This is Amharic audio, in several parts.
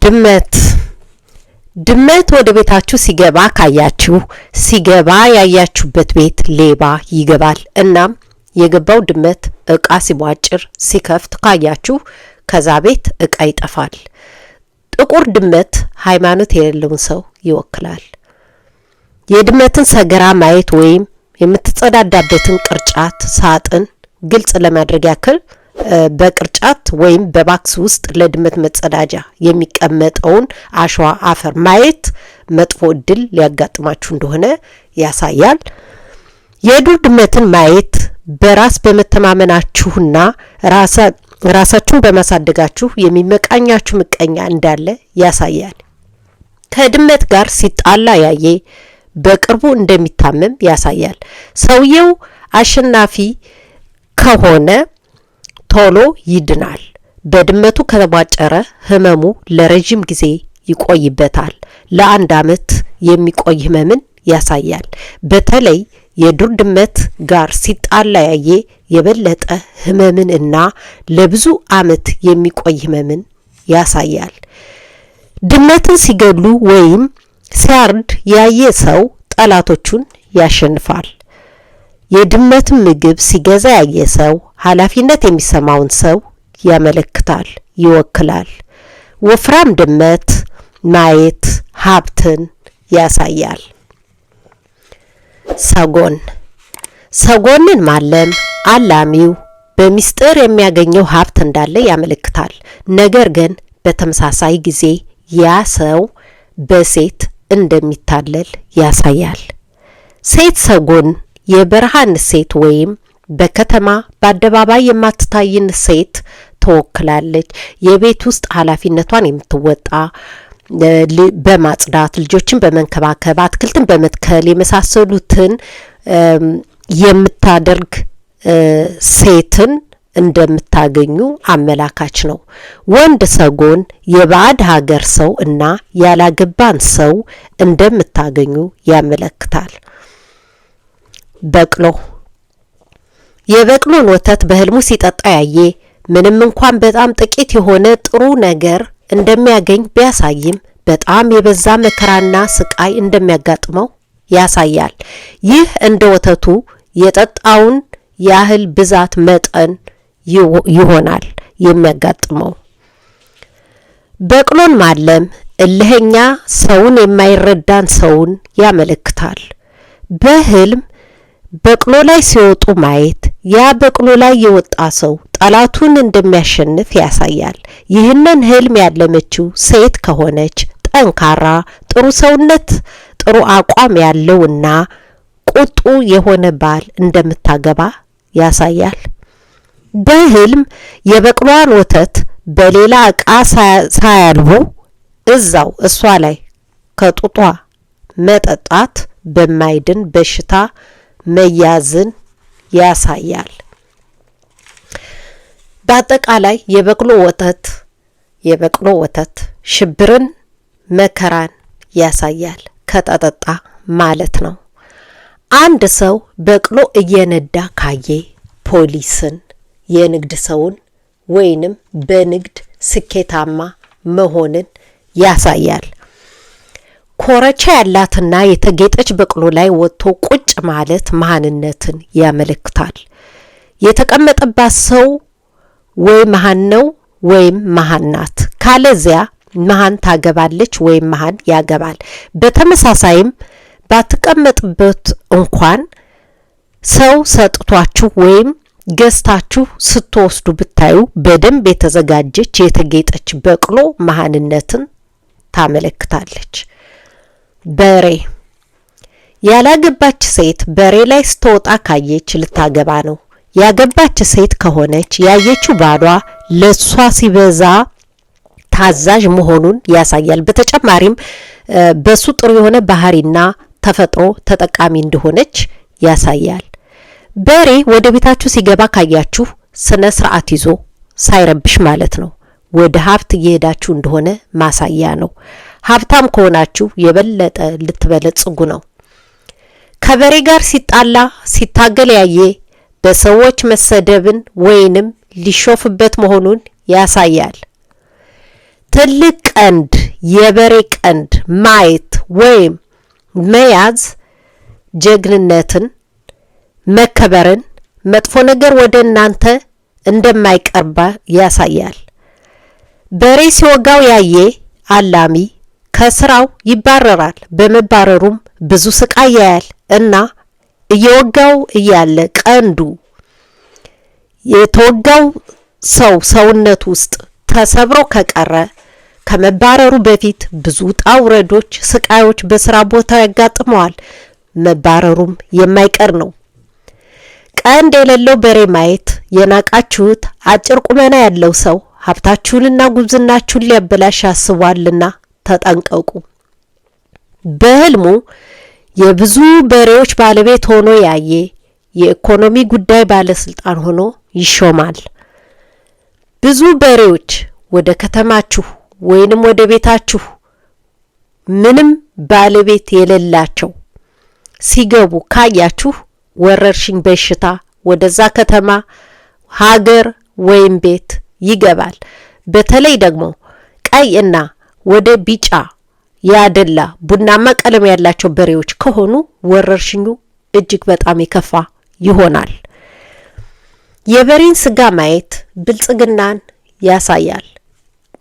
ድመት። ድመት ወደ ቤታችሁ ሲገባ ካያችሁ፣ ሲገባ ያያችሁበት ቤት ሌባ ይገባል። እናም የገባው ድመት እቃ ሲቧጭር፣ ሲከፍት ካያችሁ ከዛ ቤት እቃ ይጠፋል። ጥቁር ድመት ሃይማኖት የሌለውን ሰው ይወክላል። የድመትን ሰገራ ማየት ወይም የምትጸዳዳበትን ቅርጫት፣ ሳጥን፣ ግልጽ ለማድረግ ያክል በቅርጫት ወይም በ box ውስጥ ለድመት መጸዳጃ የሚቀመጠውን አሸዋ፣ አፈር ማየት መጥፎ እድል ሊያጋጥማችሁ እንደሆነ ያሳያል። የዱር ድመትን ማየት በራስ በመተማመናችሁና ራሳችሁን በማሳደጋችሁ የሚመቃኛችሁ ምቀኛ እንዳለ ያሳያል። ከድመት ጋር ሲጣላ ያየ በቅርቡ እንደሚታመም ያሳያል። ሰውየው አሸናፊ ከሆነ ቶሎ ይድናል። በድመቱ ከተቧጨረ ህመሙ ለረዥም ጊዜ ይቆይበታል። ለ1 ዓመት የሚቆይ ህመምን ያሳያል። በተለይ የዱር ድመት ጋር ሲጣላ ያየ የበለጠ ህመምን እና ለብዙ ዓመት የሚቆይ ህመምን ያሳያል። ድመትን ሲገድሉ ወይም ሲያርድ ያየ ሰው ጠላቶቹን ያሸንፋል። የድመትን ምግብ ሲገዛ ያየ ሰው ኃላፊነት የሚሰማውን ሰው ያመለክታል፣ ይወክላል። ወፍራም ድመት ማየት ሀብትን ያሳያል። ሰጎን። ሰጎንን ማለም አላሚው በሚስጥር የሚያገኘው ሀብት እንዳለ ያመለክታል። ነገር ግን በተመሳሳይ ጊዜ ያ ሰው በሴት እንደሚታለል ያሳያል። ሴት ሰጎን የበረሃን ሴት ወይም በከተማ በአደባባይ የማትታይን ሴት ትወክላለች። የቤት ውስጥ ኃላፊነቷን የምትወጣ፣ በማጽዳት፣ ልጆችን በመንከባከብ፣ አትክልትን በመትከል የመሳሰሉትን የምታደርግ ሴትን እንደምታገኙ አመላካች ነው። ወንድ ሰጎን የባዕድ ሀገር ሰው እና ያላገባን ሰው እንደምታገኙ ያመለክታል። በቅሎ። የበቅሎን ወተት በህልሙ ሲጠጣ ያየ ምንም እንኳን በጣም ጥቂት የሆነ ጥሩ ነገር እንደሚያገኝ ቢያሳይም በጣም የበዛ መከራና ስቃይ እንደሚያጋጥመው ያሳያል። ይህ እንደ ወተቱ የጠጣውን ያህል ብዛት መጠን ይሆናል የሚያጋጥመው። በቅሎን ማለም እልህኛ ሰውን፣ የማይረዳን ሰውን ያመለክታል። በህልም በቅሎ ላይ ሲወጡ ማየት ያ በቅሎ ላይ የወጣ ሰው ጠላቱን እንደሚያሸንፍ ያሳያል። ይህንን ህልም ያለመችው ሴት ከሆነች ጠንካራ፣ ጥሩ ሰውነት፣ ጥሩ አቋም ያለውና ቁጡ የሆነ ባል እንደምታገባ ያሳያል። በህልም የበቅሏን ወተት በሌላ እቃ ሳያልቡ እዛው እሷ ላይ ከጡጧ መጠጣት በማይድን በሽታ መያዝን ያሳያል። በአጠቃላይ የበቅሎ ወተት ሽብርን፣ መከራን ያሳያል ከተጠጣ ማለት ነው። አንድ ሰው በቅሎ እየነዳ ካየ ፖሊስን፣ የንግድ ሰውን ወይንም በንግድ ስኬታማ መሆንን ያሳያል። ኮረቻ ያላትና የተጌጠች በቅሎ ላይ ወጥቶ ቁጭ ማለት መሀንነትን ያመለክታል። የተቀመጠባት ሰው ወይ መሀን ነው ወይም መሀን ናት። ካለዚያ መሀን ታገባለች ወይም መሀን ያገባል። በተመሳሳይም ባትቀመጥበት እንኳን ሰው ሰጥቷችሁ ወይም ገዝታችሁ ስትወስዱ ብታዩ በደንብ የተዘጋጀች፣ የተጌጠች በቅሎ መሀንነትን ታመለክታለች። በሬ። ያላገባች ሴት በሬ ላይ ስትወጣ ካየች ልታገባ ነው። ያገባች ሴት ከሆነች ያየችው ባሏ ለሷ ሲበዛ ታዛዥ መሆኑን ያሳያል። በተጨማሪም በሱ ጥሩ የሆነ ባህሪና ተፈጥሮ ተጠቃሚ እንደሆነች ያሳያል። በሬ ወደ ቤታችሁ ሲገባ ካያችሁ ስነ ስርዓት ይዞ ሳይረብሽ ማለት ነው። ወደ ሀብት እየሄዳችሁ እንደሆነ ማሳያ ነው። ሀብታም ከሆናችሁ የበለጠ ልትበለጽጉ ነው። ከበሬ ጋር ሲጣላ፣ ሲታገል ያየ በሰዎች መሰደብን ወይንም ሊሾፍበት መሆኑን ያሳያል። ትልቅ ቀንድ፣ የበሬ ቀንድ ማየት ወይም መያዝ ጀግንነትን፣ መከበርን፣ መጥፎ ነገር ወደ እናንተ እንደማይቀርባ ያሳያል። በሬ ሲወጋው ያየ አላሚ ከስራው ይባረራል። በመባረሩም ብዙ ስቃይ ያያል እና እየወጋው እያለ ቀንዱ የተወጋው ሰው ሰውነት ውስጥ ተሰብሮ ከቀረ ከመባረሩ በፊት ብዙ ውጣ ውረዶች፣ ስቃዮች በስራ ቦታው ያጋጥመዋል። መባረሩም የማይቀር ነው። ቀንድ የሌለው በሬ ማየት የናቃችሁት አጭር ቁመና ያለው ሰው ሀብታችሁንና ጉብዝናችሁን ሊያበላሽ አስቧልና ተጠንቀቁ። በህልሙ የብዙ በሬዎች ባለቤት ሆኖ ያየ የኢኮኖሚ ጉዳይ ባለስልጣን ሆኖ ይሾማል። ብዙ በሬዎች ወደ ከተማችሁ ወይንም ወደ ቤታችሁ ምንም ባለቤት የሌላቸው ሲገቡ ካያችሁ ወረርሽኝ በሽታ ወደዛ ከተማ፣ ሀገር ወይም ቤት ይገባል። በተለይ ደግሞ ቀይ እና ወደ ቢጫ ያደላ ቡናማ ቀለም ያላቸው በሬዎች ከሆኑ ወረርሽኙ እጅግ በጣም የከፋ ይሆናል። የበሬን ስጋ ማየት ብልጽግናን ያሳያል።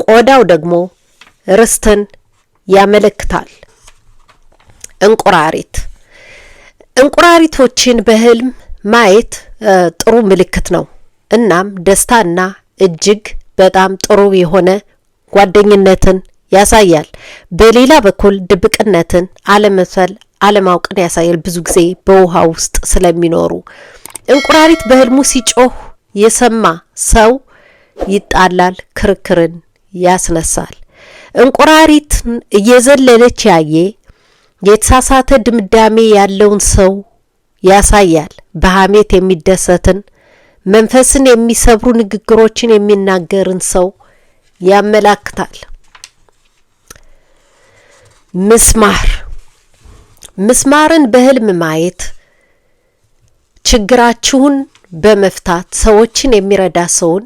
ቆዳው ደግሞ ርስትን ያመለክታል። እንቁራሪት እንቁራሪቶችን በህልም ማየት ጥሩ ምልክት ነው። እናም ደስታና እጅግ በጣም ጥሩ የሆነ ጓደኝነትን ያሳያል። በሌላ በኩል ድብቅነትን፣ አለመብሰል፣ አለማወቅን ያሳያል። ብዙ ጊዜ በውሃ ውስጥ ስለሚኖሩ እንቁራሪት በህልሙ ሲጮህ የሰማ ሰው ይጣላል፣ ክርክርን ያስነሳል። እንቁራሪት እየዘለለች ያየ የተሳሳተ ድምዳሜ ያለውን ሰው ያሳያል። በሀሜት የሚደሰትን መንፈስን የሚሰብሩ ንግግሮችን የሚናገርን ሰው ያመላክታል። ምስማር ምስማርን በህልም ማየት ችግራችሁን በመፍታት ሰዎችን የሚረዳ ሰውን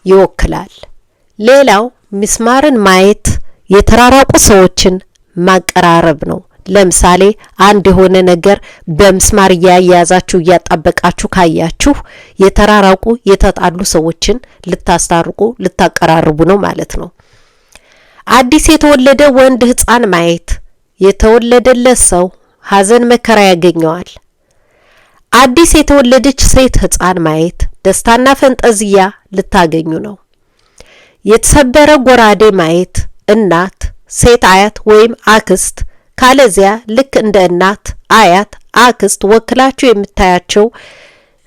ይወክላል። ሌላው ምስማርን ማየት የተራራቁ ሰዎችን ማቀራረብ ነው። ለምሳሌ አንድ የሆነ ነገር በምስማር እያያዛችሁ እያጣበቃችሁ ካያችሁ የተራራቁ የተጣሉ ሰዎችን ልታስታርቁ ልታቀራርቡ ነው ማለት ነው። አዲስ የተወለደ ወንድ ሕፃን ማየት የተወለደለት ሰው ሐዘን መከራ ያገኘዋል። አዲስ የተወለደች ሴት ሕፃን ማየት ደስታና ፈንጠዝያ ልታገኙ ነው። የተሰበረ ጎራዴ ማየት እናት፣ ሴት አያት ወይም አክስት ካለዚያ ልክ እንደ እናት፣ አያት፣ አክስት ወክላችሁ የምታያቸው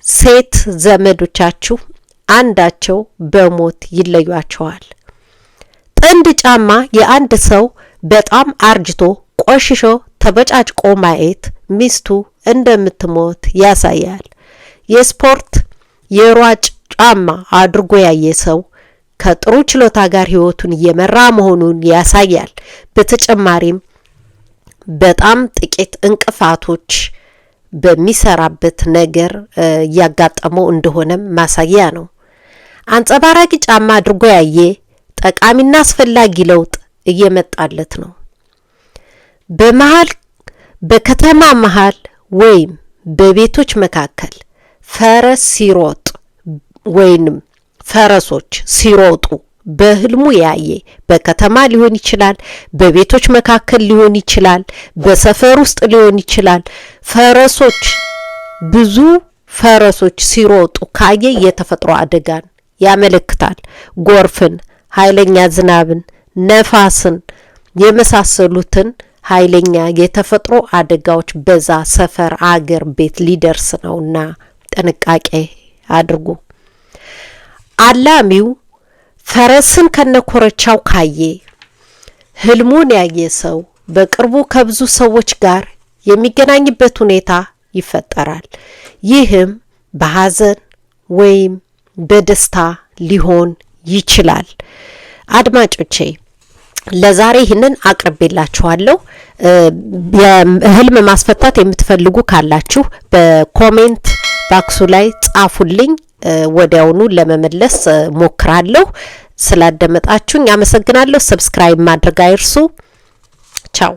ሴት ዘመዶቻችሁ አንዳቸው በሞት ይለዩአቸዋል። ጥንድ ጫማ የአንድ ሰው በጣም አርጅቶ ቆሽሾ ተበጫጭቆ ማየት ሚስቱ እንደምትሞት ያሳያል። የስፖርት የሯጭ ጫማ አድርጎ ያየ ሰው ከጥሩ ችሎታ ጋር ሕይወቱን እየመራ መሆኑን ያሳያል። በተጨማሪም በጣም ጥቂት እንቅፋቶች በሚሰራበት ነገር እያጋጠመው እንደሆነም ማሳያ ነው። አንጸባራቂ ጫማ አድርጎ ያየ ጠቃሚና አስፈላጊ ለውጥ እየመጣለት ነው። በመሃል በከተማ መሃል ወይም በቤቶች መካከል ፈረስ ሲሮጥ ወይንም ፈረሶች ሲሮጡ በህልሙ ያየ በከተማ ሊሆን ይችላል፣ በቤቶች መካከል ሊሆን ይችላል፣ በሰፈር ውስጥ ሊሆን ይችላል። ፈረሶች ብዙ ፈረሶች ሲሮጡ ካየ የተፈጥሮ አደጋን ያመለክታል። ጎርፍን፣ ኃይለኛ ዝናብን፣ ነፋስን የመሳሰሉትን ኃይለኛ የተፈጥሮ አደጋዎች በዛ ሰፈር፣ አገር፣ ቤት ሊደርስ ነውና ጥንቃቄ አድርጉ። አላሚው ፈረስን ከነኮረቻው ካየ ህልሙን ያየ ሰው በቅርቡ ከብዙ ሰዎች ጋር የሚገናኝበት ሁኔታ ይፈጠራል። ይህም በሀዘን ወይም በደስታ ሊሆን ይችላል። አድማጮቼ ለዛሬ ይህንን አቅርቤላችኋለሁ። የህልም ማስፈታት የምትፈልጉ ካላችሁ በ comment box ኡ ላይ ጻፉልኝ። ወዲያውኑ ለመመለስ ሞክራለሁ። ስላደመጣችሁኝ አመሰግናለሁ። Subscribe ማድረግ አይርሱ። ቻው።